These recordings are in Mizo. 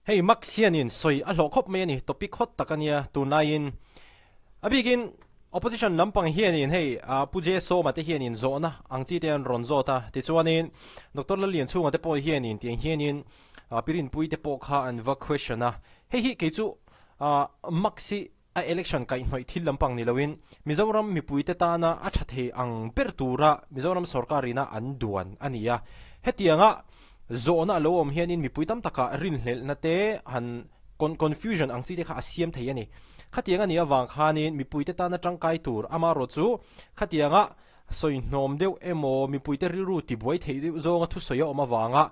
Hei Max hianin sawi a hlawh khawp mai a ni, topic hot tak a nia tunlaiin. A bikin opposition lampang hianin hei Pu J Sawma te hianin zawhna ang chi te an rawn zawt a, tichuanin Doctor Lallianchhunga te pawh hianin tiang hianin Pi Rinpuii te pawh kha an va question a. Hei hi kei chu Max hi A election kaihhnawih thil lampang ni loin Mizoram mipuite tana a tha thei ang ber tura Mizoram sorkarina an duan a ni a. Hetianga zawhna a lo awm hianin mipui tam takah rinhlelhna te han confusion ang chi te kha a siam thei a ni. Khatiang a nih avang khanin mipuite tana tangkai tur amarawh chu khatianga sawihnawm deuh emaw mipuite rilru tibuai theih deuh zawnga thusawi a awm avanga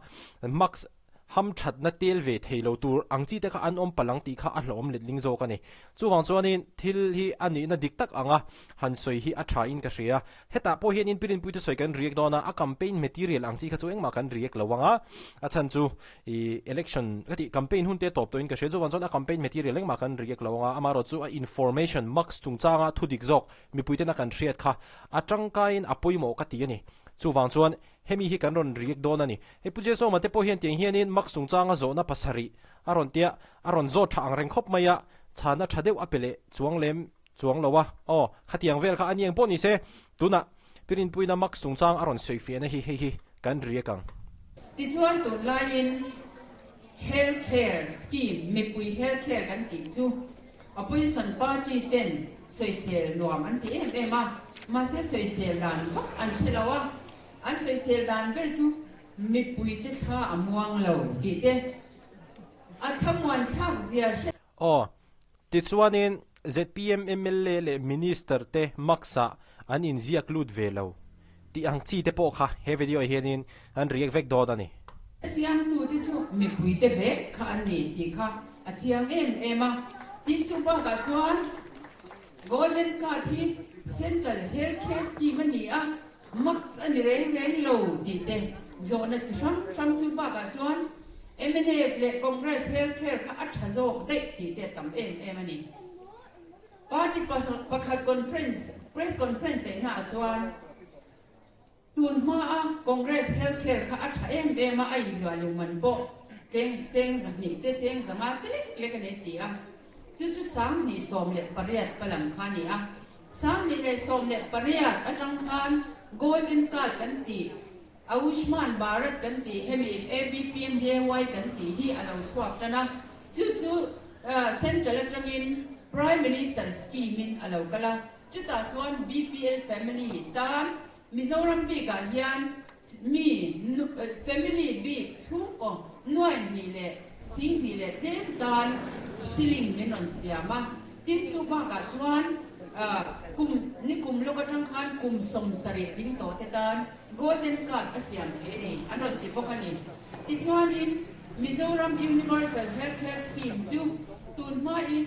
max hamthatna tel ve thei lo tur ang chi te kha an awm palh ang tih kha a hlauhawm letling zawk a ni. Chuvang chuanin thil hi a nihna dik tak anga han sawi hi a tha in ka hria. Hetah pawh hianin Pi Rinpuite sawi kan react dawn a, a campaign material ang chi kha chu engmah kan react lo ang a, a chhan chu ih election ka tih campaign hun te tawp tawhin ka hria. Chuvang chuan a campaign material engmah kan react lo ang a, amaherawh chu a information max chungchanga thu dik zawk mipuitena kan hriat kha a tangkaiin a pawimawh ka ti a ni. Chuvang chuan Hemi hi kan rawn react dawn a ni. Hei Pu Jesawma te pawh hian tiang hianin Max chungchanga zawhna pasarih a rawn tia, a rawn zawt tha ang reng khawp mai a, chhana tha deuh a pe leh chuang lem chuang lo a. Aw, khatiang vel kha a ni eng pawh ni se, tunah Pi Rinpuina Max chungchang a rawn sawi fiahna hi hei hi kan react ang. Tichuan tunlaiin Health Care Scheme, mipui Health Care kan tih chu Opposition Party ten sawisel nuam an ti em em a, mahse sawisel dan vak an hre lo a, An sawisel dan ber chu mipuite thla a muang lo tih te, a thlamuan thlak zia hre. Aw, tichuanin zpm mla leh Minister te max-ah an inziak lut ve lo tih ang chi te pawh kha he video ah hianin an react vek dawn a ni. A chiangtute chu mipuite vek kha an ni tih kha a chiang em em a, tin chu bakah chuan Golden Card hi Central Health Care Scheme a ni a, Max a ni reng reng lo tih te zawhna chi hrang hrang chu bakah chuan mnf leh Congress health care kha a tha zawk daih tih te a tam em em a ni. Party pakhat conference press conference neihna ah chuan tun hma a Congress health care kha a tha em em a, a inzuah luh man pawh cheng cheng zahnih te cheng zanga te lek lek a ni a ti a, chu chu 2018 hmalam kha a ni a. 2018 atang khan Golden Card kan tih, Ayushman Bharat kan tih, hemi ABPMJY kan tih hi a lo chhuak tan a, chu chu Central atangin Prime Minister Scheme in a lo kal a, chutah chuan BPL family tan Mizoram bikah hian mi family bik chhungkaw nuai hnih leh sing hnih leh tlem tan ceiling min rawn siam a, tin chu bakah chuan kum ni kum lawk atang khan kum 70 tling tawh te tan golden card a siam thei a ni an rawn ti bawk a ni. Tichuanin Mizoram Universal Health Care Scheme chu tun hmain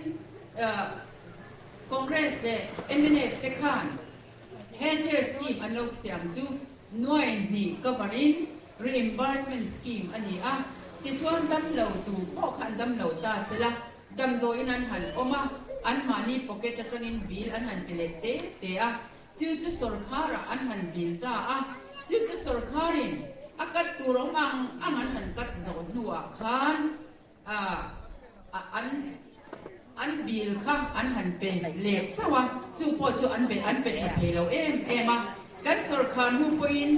Congress leh mnf te khan Health Care Scheme an lo siam chu nuai hnih cover in Reimbursement Scheme a ni a, tichuan damlo tu pawh kha an damlo ta sela, damdawiin an han awm a, anmahni pocket atangin bill an han pe leh te te a, chu chu sawrkharah an han bill ta a, chu chu sawrkharin a cut tur awm ang ang an han cut zawh hnuah khan an an bill kha an han pe leh chauh a, chu pawh chu an be an pe tha thei lo em em a. Kan sawrkhar hnu pawhin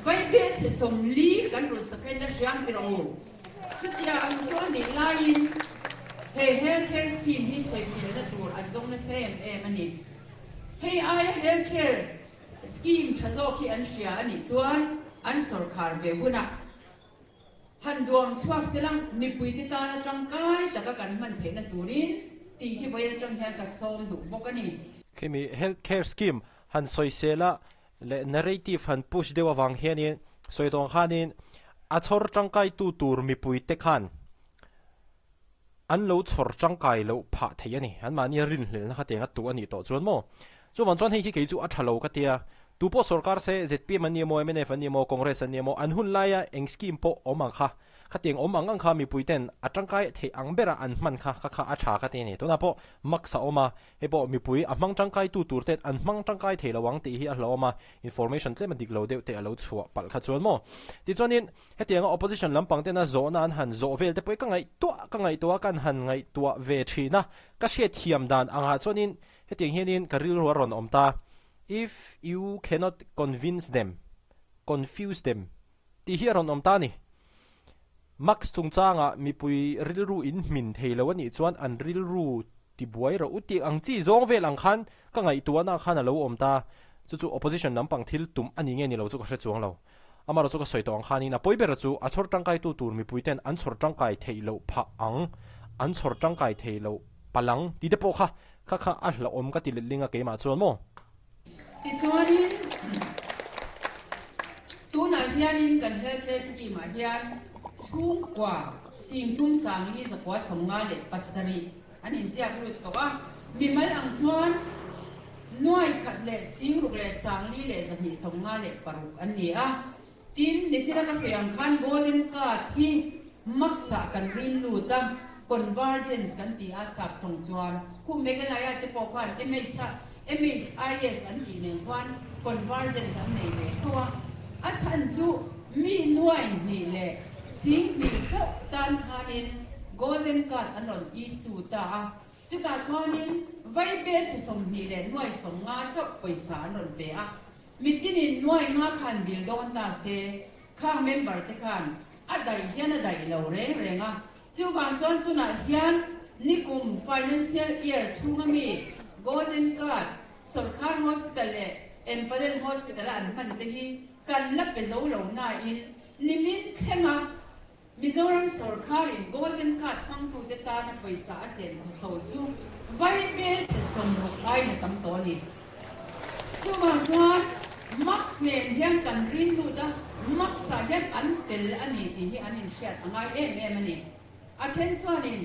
vaibelchhe 40 kan rawn sak hian la hriam ti rawh u. Chutia ang chu a nih laiin he health care scheme hi sawiselna tur an zawng nasa em em a ni. Hei aia health care scheme tha zawk hi an hria a nih chuan an sawrkhar ve hunah Han duang chhuak sela, mipuite tana tangkai taka kan hman theihna turin tih hi vawiin atang hian ka sawm duh bawk a ni. Khimi Health Care Scheme han sawisela leh narrative han push deuh avang hianin sawi tawng khanin a chhawr tangkaitu tur mipuite khan An lo chhawr tangkai loh phah thei a ni. Anmahni a rinhlelhna kha tiang a tuh a nih tawh chuan maw? Chuvang chuan hei hi kei chu a tha lo ka tia. Tu pawh sorkar se, zpm an ni emaw, mnf an ni emaw, Congress an ni emaw, an hun laia eng scheme pawh awm ang kha. Khatiang awm ang ang kha mipui ten a tangkai theih ang bera an hman kha kha kha a tha ka ti a ni. Tunah pawh max a awm a, hei pawh mipui a hmang tangkai tu tur ten an hmang tangkai thei lo ang tih hi a hlauhawm a, information tlem a dik lo deuh te a lo chhuah palh kha chuan maw. Tichuanin hetianga opposition lampang tena zawhna an han zawh vel te pawh hi ka ngaihtuah ka ngaihtuah a, kan han ngaihtuah ve thin a, ka hriatthiam dan angah chuanin hetiang hianin ka rilru a rawn awm ta, If you cannot convince them, confuse them. Tih hi a rawn awm ta a ni. Max chungchanga mipui rilru in hmin thei lo a nih chuan an rilru tibuai rawh u tih ang chi zawng vel ang khan ka ngaihtuahna khan a lo awm ta. Chu chu opposition lampang thil tum a ni nge ni lo chu ka hre chuang lo. Amaherawh chu ka sawi tawh ang khanin a pawi ber chu a chhawr tangkaitu tur mipui ten an chhawr tangkai theih loh phah ang, an chhawr tangkai thei loh palang tih te pawh kha kha kha a hlauhawm ka ti letling a keimah chuan maw. Tichuanin, tunah hianin kan Health Care Scheme-ah hian chhungkua singthum sangli zakua 57 an inziak lut tawh a, mimal ang chuan nuai khat leh singruk leh sangli leh zahnih 56 an ni a. Tin, nichina ka sawi ang khan Golden Card hi max-ah kan rin lut a, convergence kan ti a sap tawng chuan. Khu Meghalaya te pawh khan MHIS an tih nen khuan convergence an nei ve tho a. A chhan chu mi nuai hnih leh sing hnih chauh tan khanin Golden Card an rawn issue ta a. Chutah chuanin vaibel chhe 20 leh nuai 50 chauh pawisa an rawn pe a. Mitinin nuai nga khan bil dawn ta se, khang member te khan a daih hian a daih lo reng reng a. Chuvang chuan tunah hian nikum financial year chhunga mi Golden Card Sorkar Hospital leh Empanel Hospital a an hman te hi kan la pe zo lo nain nimin thlenga Mizoram sorkarin Golden Card hmangtute tana pawisa a sem tho chu vaibel chhe 60 aiin a tam tawh a ni. Chuvang chuan Max nen hian kan rin lut a, Max-ah hian an tel a ni tih hi an inhriat a ngai em em a ni. A then chuanin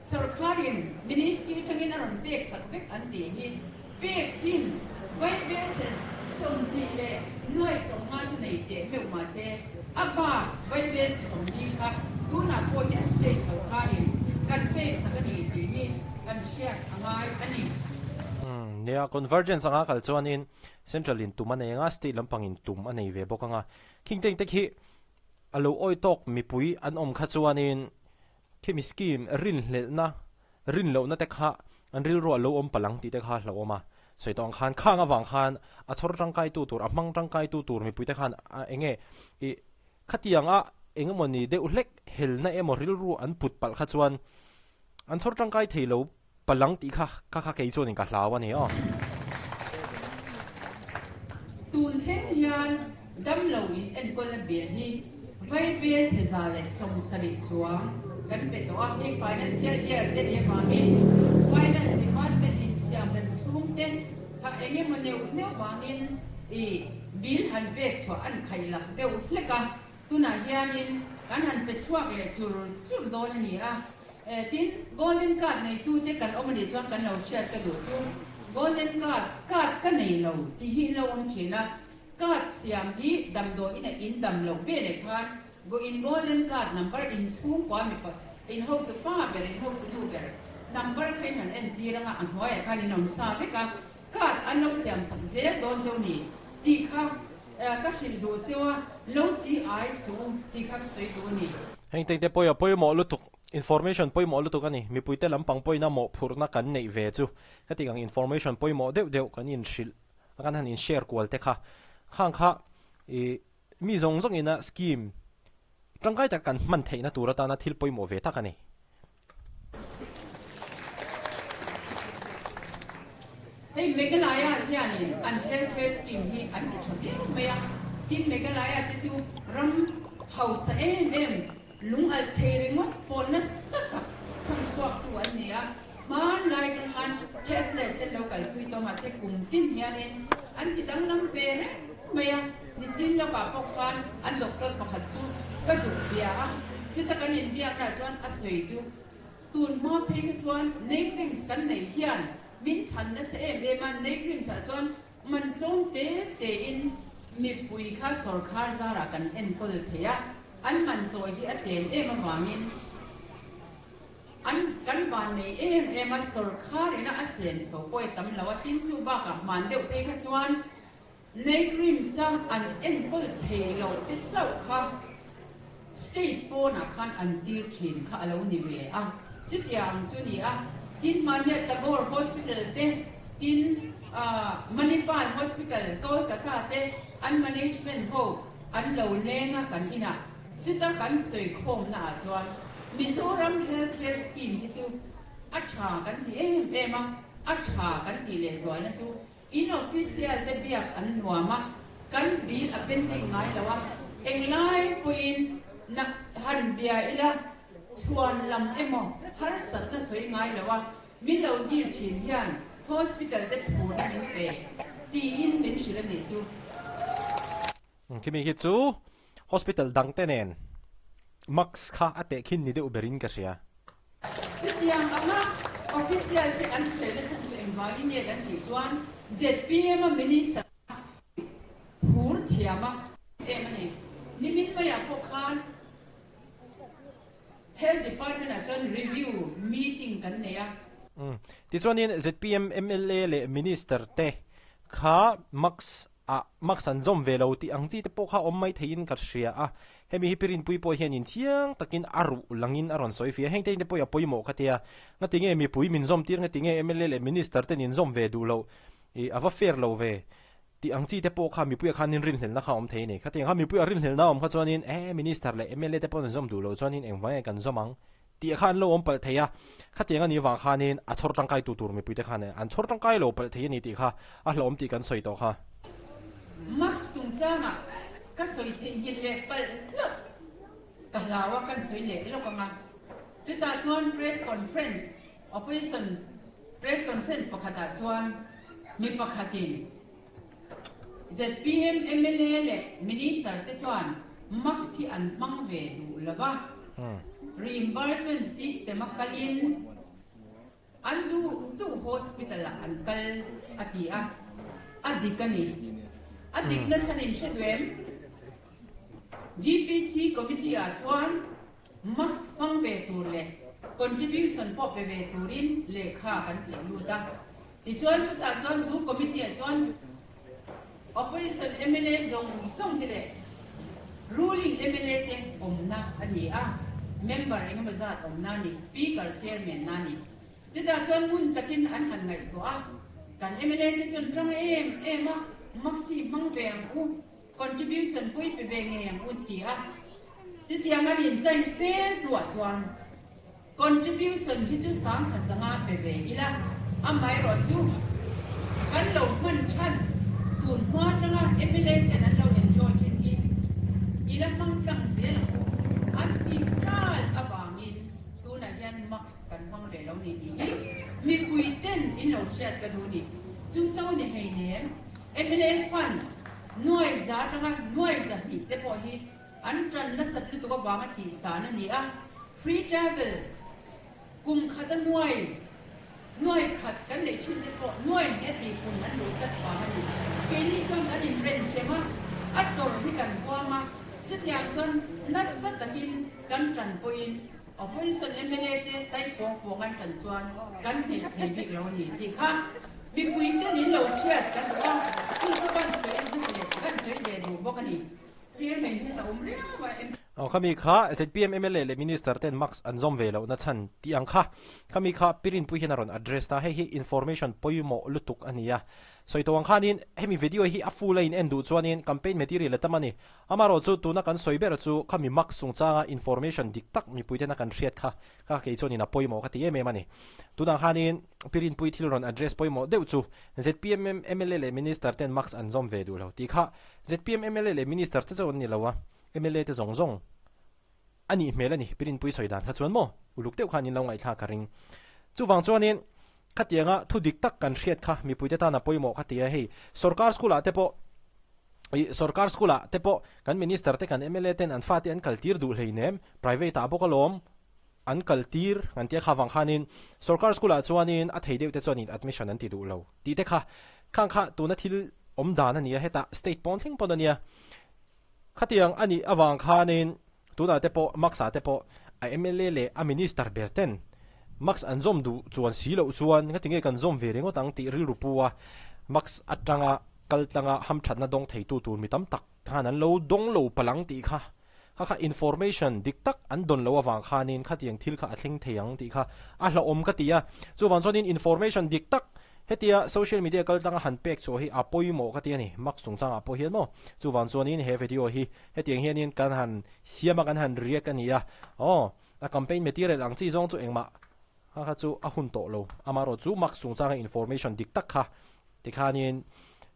sorkarin Ministry atangin a rawn pek sak vek an tih hi pek chin vaibel chhe 20 leh nuai 50 chu nei teh meuh mah se a bak vaibel chhe 40 kha tunah pawh hian state sorkarin kan pek sak a ni tih hi kan hriat a ngai a ni. Nia, convergence anga kal chuanin central in tum a nei anga state lampangin tum a nei ve bawk anga khing teng te khi a lo awi tawk mipui an awm kha chuanin Khimi scheme rinhlelhna, rinlohna te kha an rilruah lo awm palang tih te kha a hlauhawm a. Sawi tawh ang khan khang avang khan a chhawr tangkaitu tur, a hmang tangkaitu tur mipui te khan a enge ih khatiang a eng emaw ni deuh hlek helna emaw rilru an put palh kha chuan an chhawr tangkai thei lo Palang tih kha kha kha kei chuanin ka hlau a ni aw. Tun thleng hian damlo in enkawlna bill hi vaibel chhe 170 chuang kan pe tawh a, hei financial year te ni avangin Finance Department in siam rem chhung te kha eng emaw neuh neuh vangin i bill han pek chhuah an khaih lak deuh hlek a, tunah hianin kan han pe chhuak leh chur chur dawn a ni a. Tin, Golden Card neitute kan awm a nih chuan kan lo hriat ka duh chu Golden Card, card ka nei lo tih hi in lo awm thin a, card siam hi damdawi ina in dam loh ve leh khan in Golden Card number in chhungkua mipa in hotu pa ber in hotu nu ber number kha in han entir anga a hnuaiah khan in awm sa vek a, card an lo siam sak zel dawn cheu ni tih kha ka hrilh duh cheu a, lo chi ai suh u tih kha ka sawi duh a ni. Heng tengte pawia pawimawh lutuk Information pawimawh lutuk a ni. Mipuite lampang pawina mawhphurhna kan neih ve chu heti ang information pawimawh deuh deuh kan inhrilh a kan han in share kual te kha khang kha ih mi zawng zawng ina scheme tangkai tak kan hman theihna tur atana thil pawimawh ve tak a ni. Hei Meghalaya hianin an health care scheme hi an ti tha viau mai a, tin Meghalaya te chu ram hausa em em Lung alh thei ringawt pawh nasa tak thawn chhuaktu an ni a, hmanlai tang khan cashless hian lo kalpui tawh mahse kum tin hianin an ti danglam ve reng mai a, nichin lawkah pawh khan an doctor pakhat chu ka zuk bia a, chuta kan inbiaknaah chuan a sawi chu tun hma phei kha chuan NEIGRIHMS kan neih hian min chhan nasa em em a, NEIGRIHMS ah chuan Man tlawm te tein mipui kha sorkar zarah kan enkawl thei a. An man chawi hi a tlem em avangin an kan vannei em em a, sawrkhar ina a senso pawh i tam lo a, tin chu bakah hman deuh phei kha chuan NEIGRIHMS-a an enkawl thei loh te chauh kha state pawnah khan an tir thin kha a lo ni ve a, chutiang chu ni a, tin hmania Tagore Hospital te, tin Manipal Hospital, Kolkata te an management ho an lo leng a kan inah, chuta kan sawi khawmna ah chuan Mizoram Health Care Scheme hi chu a tha kan ti em em a, a tha kan tih lehzualna chu In official te biak an nuam a, kan bill a pending ngai lo a, englai pawhin na han bia ila chhuan lam emaw harsatna sawi ngai lo a, min lo deal thin hian hospital te thurna min pe tiin min hrilh a nih chu. Khimi hi chu Hospital dang te nen max kha a tehkhin ni deuh berin ka hria. Chutiang anga official te an felna chhan chu engvangin nge kan tih chuan zpm a minister a phur thiam a em a ni. Nimin maiah pawh khan Health Department ah chuan review meeting kan nei a. Tichuanin zpm mla leh minister te kha max Ah, max an zawm ve lo tih ang chi te pawh kha awm mai theiin ka hria a, hemi hi Pirinpui pawh hianin chiang takin a ruh langin a rawn sawi fia, heng te te pawh hi a pawimawh kha tia, ngati nge mipui min zawm tir, ngati nge mla leh minister ten in zawm ve duh loh, ih a va fair lo ve tih ang chi te pawh kha mipuia khanin rinhlelhna kha a awm thei a ni, khatiang kha mipuia rinhlelhna a awm kha chuanin eh minister leh mla te pawh an zawm duh loh chuanin engvang nge kan zawm ang Tih kha an lo awm palh thei a, khatiang a nih avang khanin a chhawr tangkai tu tur mipuite khan an chhawr tangkai lo palh thei a ni tih kha a hlauhawm tih kan sawi tawh kha. Max chungchangah ka sawi theihnghilh leh palh hlauh ka hlau a, kan sawi leh lawk ang a. Chutah chuan press conference, opposition press conference pakhatah chuan mi pakhatin, Zpm mla leh Minister te chuan max hi an hmang ve duh lo va, reimbursement system a kalin an duh duh hospital ah an kal a ti a, a dik a ni. A dikna chhan in hre duh em? GPC committee ah chuan max hmang ve tur leh contribution pawh pe ve turin lehkha kan tih lut a. Tichuan chutah chuan chu committee ah chuan opposition mla zawng zawng te leh ruling mla te awmna a ni a, member engemaw zat awmna a ni, speaker chairman na a ni. Chutah chuan hmun takin an han ngaihtuah a, kan mla te chuan tang em em a, maxi hmang ve ang u, contribution pui pe ve ngei ang u ti a, chutiang an inchain fel hnuah chuan, Contribution hi chu sangkhat zanga pe ve ila, amaherawh chu kan lo hman than tun hma atanga mla ten an lo enjoy thin hi ila hmang tlang zel ang u an tih tal avangin tunah hian max kan hmang ve lo ni tih hi mipui ten in lo hriat ka duh ni. Chu cho ni hleinem mla fund nuai za atanga nuai 200 te pawh hi An tan nasat lutuk avanga tihsan a ni a, free travel kum khat a nuai nuai khat kan neih thin te pawh nuai hnih a tihpun an duh tlat vang a ni. Keini chuan kan inren chem a, a tawrh hi kan huam a, chutiang chuan nasa takin kan tan pawhin opposition mla te tai pawng pawng an tan chuan kan hneih thei bik lo a ni tih kha mipui ten in lo hriat kan duh a, chu chu kan sawi hmasa leh kan sawi ve duh bawk a ni. Aw khami kha zpm mla leh minister ten max an zawm ve loh na chhan tih ang kha khami kha Pirinpui hian a rawn address ta hei hi information pawimawh lutuk a ni a sawi tawh ang khanin hemi video hi a full a in en duh chuanin campaign material a tam a ni amarawh chu tuna kan sawi ber chu khami max chungchanga information dik tak mipui tena kan hriat kha kha kei chuanin a pawimawh ka ti em em a ni tunah khanin Pirinpui thil rawn address pawimawh deuh chu zpm mla leh minister ten max an zawm ve duh lo tih kha Zpm mla leh Minister te chu an ni lo a, mla te zawng zawng a nih hmel a ni, Pirinpui sawi dan kha chuan maw uluk deuh khan in lo ngaihthlak ka ring. Chuvang chuanin khatianga thu dik tak kan hriat kha mipuite tan a pawimawh kha ti a, hei sorkar school ah te pawh ih sorkar school ah te pawh kan Minister te kan mla ten an fate an kal tir duh hleinem, private ah bawk alawm. An kal tir an tia kha vang khanin sorkar school ah chuanin a thei deuh te chuanin admission an ti duh lo tih te kha khang kha tuna thil awm dan a ni a hetah state pawn thleng pawn a nia. Khatiang a nih avang khanin Tunah te pawh Max ah te pawh a mla leh a minister ber ten Max an zawm duh chuan si loh chuan ngati nge kan zawm ve ringawt ang tih rilru pu a Max atanga kal tlanga hamthatna dawng theitu tur mi tam tak khan an lo dawng lo palang tih kha kha kha information dik tak an dawn loh avang khanin khatiang thil kha a thleng thei ang tih kha a hlauhawm ka ti a. Chuvang chuanin information dik tak hetia social media kal tlanga han pek chhuah hi a pawimawh ka ti a ni. Max chungchangah pawh hian maw. Chuvang chuanin he video hi hetiang hianin kan han siam a kan han react a ni a. Aw a campaign material ang chi zawng chu engmah kha kha chu a hun tawh lo. Amaherawhchu chu max chungchanga information dik tak kha tikhanin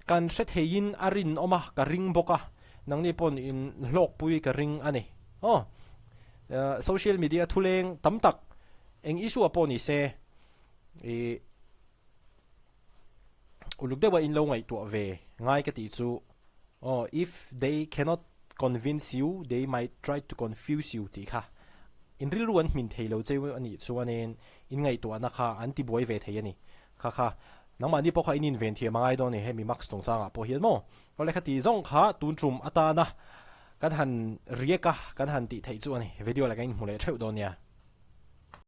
kan hre theiin a rinawm a, ka ring bawk a, nangni pawn in hlawkpui ka ring a ni. Aw social media thuleng tam tak eng issue ah pawh ni se ih uluk deuha in lo ngaihtuah ve ngai ka tih chu aw if they cannot convince you they might try to confuse you tih kha in rilru an hmin thei lo cheu a nih chuanin in ngaihtuahna kha an ti buai ve thei a ni kha kha nangmahni pawh kha in inven thiam a ngai dawn a ni hemi mask chungchangah pawh hian maw awle kha tih zawng kha tun tum atana kan han riak a kan han tih theih chu a ni video leh kan inhmu leh theuh dawn nia.